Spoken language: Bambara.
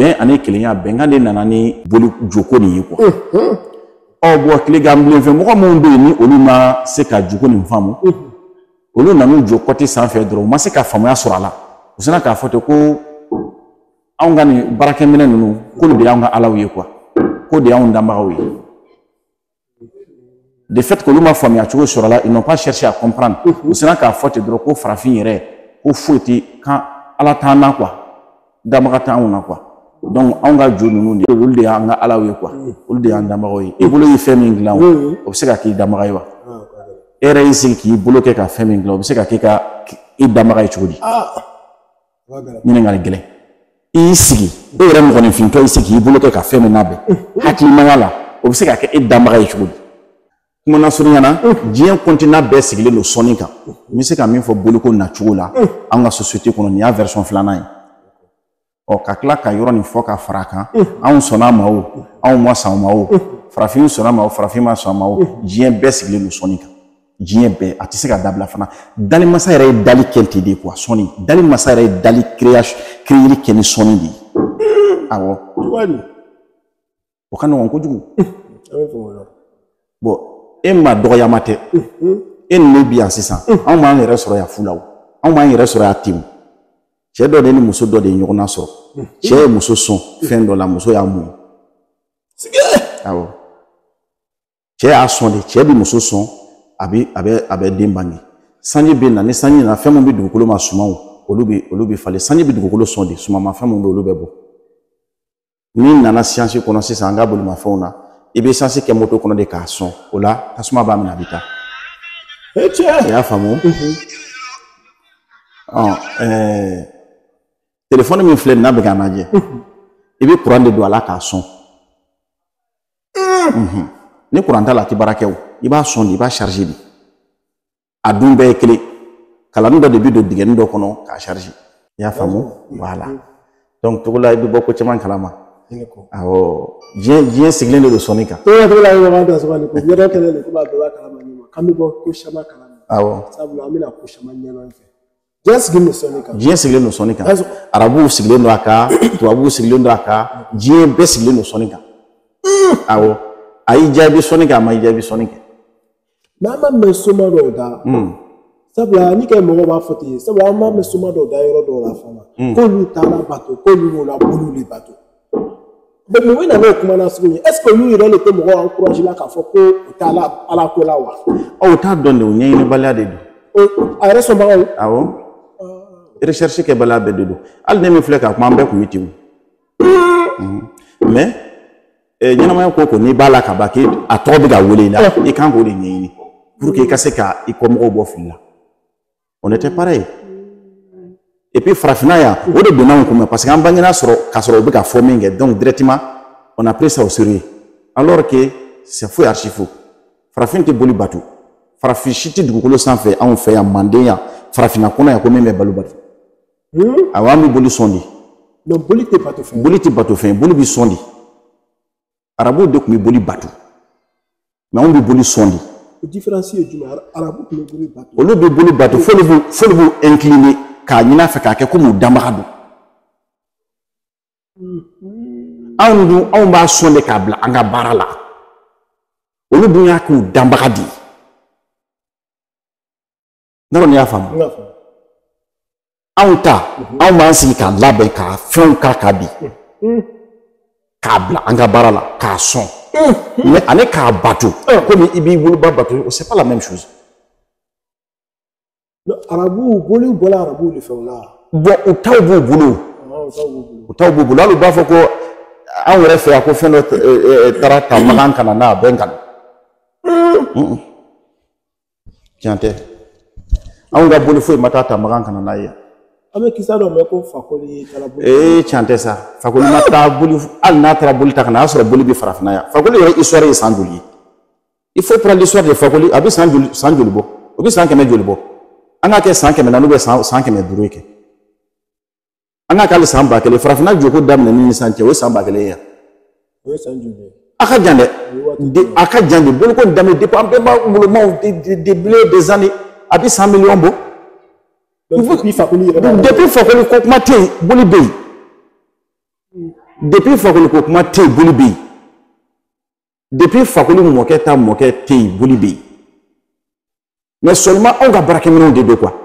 Bɛn ani kelenya, bɛnkan de nana ni boli joko nin ye quoi. Ɔ bon, tilegan bilen fɛ, mɔgɔ minnu bɛ yen ni olu ma se ka joko nin faamu, olu nan'u jɔ kɔti sanfɛ dɔrɔn, u ma se ka faamuya sɔrɔ a la. U sina k'a fɔ ten ko anw ka nin baarakɛminɛ ninnu, k'olu de y'anw ka alaw ye quoi, k'o de y'anw danbagaw ye. De fait qu'olu ma faamuya cogo sɔrɔ a la, ils n'ont pas cherché à comprendre. U sina k'a fɔ ten dɔrɔn ko farafin yɛrɛ, ko foyi tɛ kan ala t'an na quoi, danbaga t'anw na quoi. Donc anw ka jo ninnu de, olu de y'an ka alaw ye quoi, olu de y'an danbagaw ye. I bolo ye fɛn min dilan, o bɛ se ka k'i danbaga ye wa? E yɛrɛ y'i sigi k'i bolo kɛ ka fɛn min dilan, o bɛ se ka k'i ka i danbaga ye cogo di? Ɲininkali gɛlɛn. I y'i sigi, e yɛrɛ mɔgɔninfintɔ y'i sigi k'i bolo kɛ ka fɛn min labɛn hakilimaya la, o bɛ se ka kɛ e danbaga ye cogo di? Kuma lasurunya na, diɲɛ continent bɛɛ sigilen don sɔnni kan. N bɛ se ka min fɔ boliko nacogo la an ka société kɔnɔ, nin y'a version filanan ye. Ɔ, ka tila ka yɔrɔ nin fɔ ka fara a kan, anw sɔnna a ma o, anw ma sɔn a ma o, farafin sɔnna a ma o, farafin ma sɔn a ma o, diɲɛ bɛɛ sigilen don sɔnni kan. Diɲɛ bɛɛ, a tɛ se ka dabila fana. Dali masa yɛrɛ ye dali kɛ ten de quoi, sɔnni. Dali masa yɛrɛ ye dali créer kɛ ni sɔnni de ye. Awɔ. O ka nɔgɔn kojugu. Bon, e ma dɔgɔyama tɛ. E ni ne bi yan sisan, anw m'an yɛrɛ sɔrɔ yan fu la o. Anw m'an yɛrɛ sɔrɔ yan ten o. Cɛ dɔ de ni muso dɔ de ye ɲɔgɔn nasɔrɔ. Cɛ ye muso sɔn fɛn dɔ la, muso y'a mun. Awɔ. Cɛ y'a sɔn de, cɛ bɛ muso sɔn, a bɛ den bange. Sanji bɛ na, ni sanji nana, fɛn min bɛ dugukolo ma, sumanw, olu bɛ falen. Sanji bɛ dugukolo sɔn de, sumanmafɛn minnu bɛ, olu bɛ bɔ. N'i nana science kɔnɔ sisan, an ka bolimafɛnw na, i bɛ essence kɛ moto kɔnɔ de k'a sɔn, o la tasuma b'a minɛ, a bɛ taa. I y'a faamu? Ɔ téléphone min filɛ nin n'a bɛ k'a lajɛ, i bɛ courant de don a la k'a sɔn. Ni courant t'a la, a tɛ baara kɛ o. I b'a sɔn de, i b'a charger de. A dun bɛɛ ye kelen. Kalanni dɔ de bɛ don dingɛnin dɔ kɔnɔ k'a charger. I y'a faamu? Voilà. Donc togo la, i bɛ bɔ ko caman kalama. Awɔ, diɲɛ sigilen de don sɔnni kan. Togola, ye ɲɔgɔn da sabali ko ɲɛdɔn kɛnɛ de ko b'a bɛɛ b'a kalama ɲɛ ma k'an bɛ bɔ ko caman kalama. Awɔ. Sabula an bɛna ko caman ɲɛdɔn i fɛ. Diɲɛ sigilen don sɔnni kan. Diɲɛ sigilen don sɔnni kan. Arabuw sigilen don a kan, tubabuw sigilen don a kan, diɲɛ bɛɛ sigilen don sɔnni kan. Awɔ. A y'i diya, i bɛ sɔnni kɛ, a ma i diya, i bɛ sɔnni kɛ. Mais an b'a mɛn soma dɔw da. Sabula ni kɛ mɔgɔw b'a fɔ ten, sabula an b'a mɛn soma dɔw da yɔrɔ dɔw la fana. K'olu t'Ala bato, k'olu b'o la boliw de bato. Bon, mun bɛ na n'o kuma na sugu ye? Est ce que olu yɛrɛ de tɛ mɔgɔw encouragé la k'a fɔ ko u tɛ Ala Ala ko la wa? Ɔ, u t'a dɔn de, o ɲɛɲinibaliya de don. A yɛrɛ sɔnbagaw. Awɔ. Recherche kɛbaliya bɛɛ de don. Hali ne min filɛ ka kuma, an bɛɛ kun bɛ ten o. Mais ɲɛnamaya ko ko n'i b'a la ka ban, k'i a tɔgɔ bɛ ka wele i la, i kan k'o de ɲɛɲini pour que i ka se ka i kɔmɔgɔw bɔ fili la. On était pareil. Et puis farafinna yan, o de donna anw kun, parce que an bangena sɔrɔ k'a sɔrɔ u bɛ ka fɔ min kɛ, donc directement on a pris ça au sérieux. Alors que c'est faux et archi faux. Farafin tɛ boli bato. Farafin si tɛ dugukolo sanfɛ anw fɛ yan, Manden yan, farafinna kɔnɔ yan, ko min bɛ balo bato. Awɔ, an bɛ boli sɔn de. Donc boli tɛ bato fɛn. Boli tɛ bato fɛn, boli bɛ sɔn de. Arabuw de tun bɛ boli bato. Mais anw bɛ boli sɔn de. O différence ye jumɛn ye? Arabu tun bɛ boli bato. Olu bɛ boli bato f'olu b'u incliner k'a ɲini a fɛ k'a kɛ komi u danbaga don. Anw dun, anw b'a sɔn de k'a bila an ka baara la. Olu dun y'a k'u danbaga de ye. Ne kɔni y'a faamu. N k'a faamu. Anw ta, anw b'an sigi k'a labɛn k'a fɛnw k'a kan bi, k'a bila an ka baara la k'a sɔn. Mais ale k'a bato komi i b'i boloba bato, c'est pas la même chose. Donc arabuw, boliw bɔla arabuw de fɛ o la. Bon, u taw b'u bolo. Ah, u taw b'u bolo. U taw b'u bolo. Hali u b'a fɔ ko anw yɛrɛ fɛ yan ko fɛn dɔ taara ta Makan ka na n'a bɛ n kan. Tiɲɛ tɛ. Anw ka boli foyi ma taa ta Makan ka na n'a ye yan. An bɛ kisa dɔ mɛn ko Fakoli taara boli. Ee, tiɲɛ tɛ sa. Fakoli ma taa boli, hali n'a taara boli ta ka na, a y'a sɔrɔ boli bɛ farafinna yan. Fakoli yɛrɛ histoire ye san joli ye? Il faut prendre l'histoire de Fakoli, a bɛ san joli bɔ? O bɛ san 100 joli bɔ? An k'a kɛ san 400 bɛ san 500 ye kɛ. An k'a kɛ hali san 1000. Farafinna joko daminɛ ni sisan cɛ, o ye san 1000 ye yan. O ye san joli ye? A ka jan dɛ. O ye waati A ka jan de. Boloko in daminɛ depuis an bɛnba ngolomaw de milliers des années, a bɛ san miliyɔn bɔ. Donc depuis Fakoli yɛrɛ b'a la. Depuis Fakoli, ko kuma tɛ yen, boli bɛ yen. Depuis Fakoli ko kuma tɛ yen, boli bɛ yen. Depuis Fakoli mɔkɛ ta mɔkɛ tɛ yen, boli bɛ yen. Mais seulement anw ka baarakɛminɛnw de don quoi.